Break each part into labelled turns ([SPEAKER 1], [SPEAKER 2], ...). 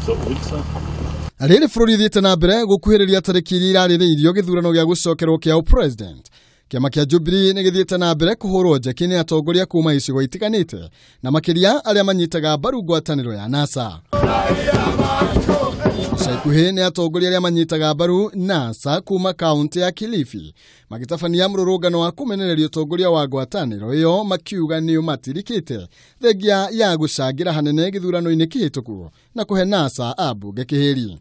[SPEAKER 1] Rĩrĩ bũrũri ũthiĩte na mbere gũkuhĩrĩria tarĩki iria irarĩrĩirio gĩthurano gĩa gũcokerwo kĩa president. Kĩama kĩa Jubilee nĩ gĩthiĩte na mbere kũhũrwo njeki nĩ atongoria kuma icigo itiganĩte na makĩria arĩa manyitaga mbaru ngwatanĩro ya NASA. Ica ikuhĩ nĩ atongoria arĩa manyitaga mbaru NASA kuma kaunti ya Kilifi magĩtabania mũrũrũngano wa kũmenereria ũtongoria wa ngwatanĩro ĩyo makiuga nĩ ũmatirikĩte thengia ya gũcangĩra hanene gĩthurano-inĩ kĩhĩtũku na kũhe NASA ambunge kĩhĩri.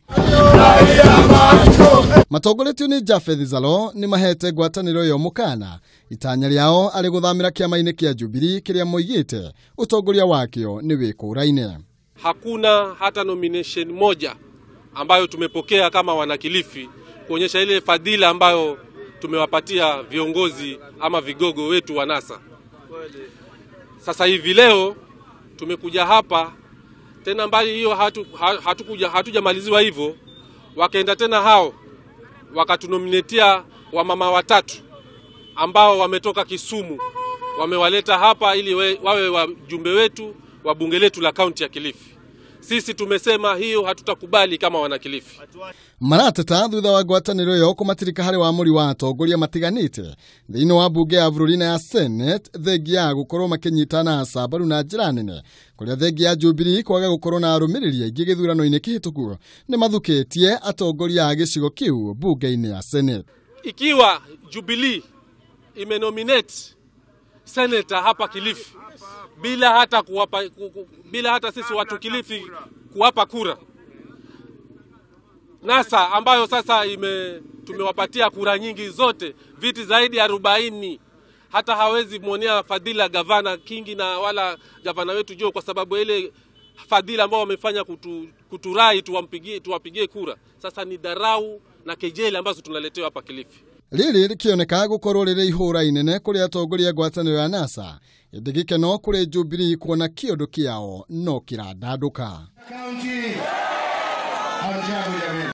[SPEAKER 1] Matongoretio nĩ Japheth Zalo nĩ mahete ngwatanĩro ĩyo mũkana itanya rĩao arĩ gũthamĩra kĩama-inĩ kĩa Jubilee kĩrĩa moigĩte ũtongoria wakĩo nĩ wĩkũraine.
[SPEAKER 2] Hakuna hata nomination moja ambayo tumepokea kama wanakilifi kuonyesha ile fadhila ambayo tumewapatia viongozi ama vigogo wetu wa NASA. Sasa hivi leo tumekuja hapa tena, mbali hiyo hatujamaliziwa hivyo, wakaenda tena hao wakatunominetia wamama watatu ambao wametoka Kisumu, wamewaleta hapa ili wawe wajumbe wetu wa bunge letu la kaunti ya Kilifi. Sisi tumesema hiyo hatutakubali kama wanakilifi.
[SPEAKER 1] Marateta thutha wa ngwatanĩro ĩyo kũmatirika harĩ wamũri wa atongoria matiganĩte thĩinĩ wa mbunge ya bũrũri na ya Senate thengia ya gũkorwo makĩnyita NASA mbaru na njĩra nene kũrĩa thengia ya Jubilee kwaga gũkorwo na arũmĩrĩri aingĩ gĩthurano-inĩ kĩhĩtũku nĩ mathukĩtie atongoria a gĩcigo kĩu mbunge-inĩ ya Senate.
[SPEAKER 2] Ikiwa Jubilee imenominate senator hapa Kilifi bila hata kuwapa, bila hata sisi watu Kilifi kuwapa kura, NASA ambayo sasa tumewapatia kura nyingi zote, viti zaidi ya 40, hata hawezi muonea fadhila gavana Kingi na wala gavana wetu Joe kwa sababu ile fadhila ambao wamefanya kuturai tuwapigie kura. Sasa ni dharau na kejeli ambazo tunaletewa hapa Kilifi.
[SPEAKER 1] Rĩrĩ rĩkĩoneka gũkorwo rĩrĩ ihũra inene kũrĩ atongoria ngwatanĩro ya NASA ĩndĩ gĩkeno kũrĩ Jubilee kuona kĩũndũ kĩao no kĩrandandũka.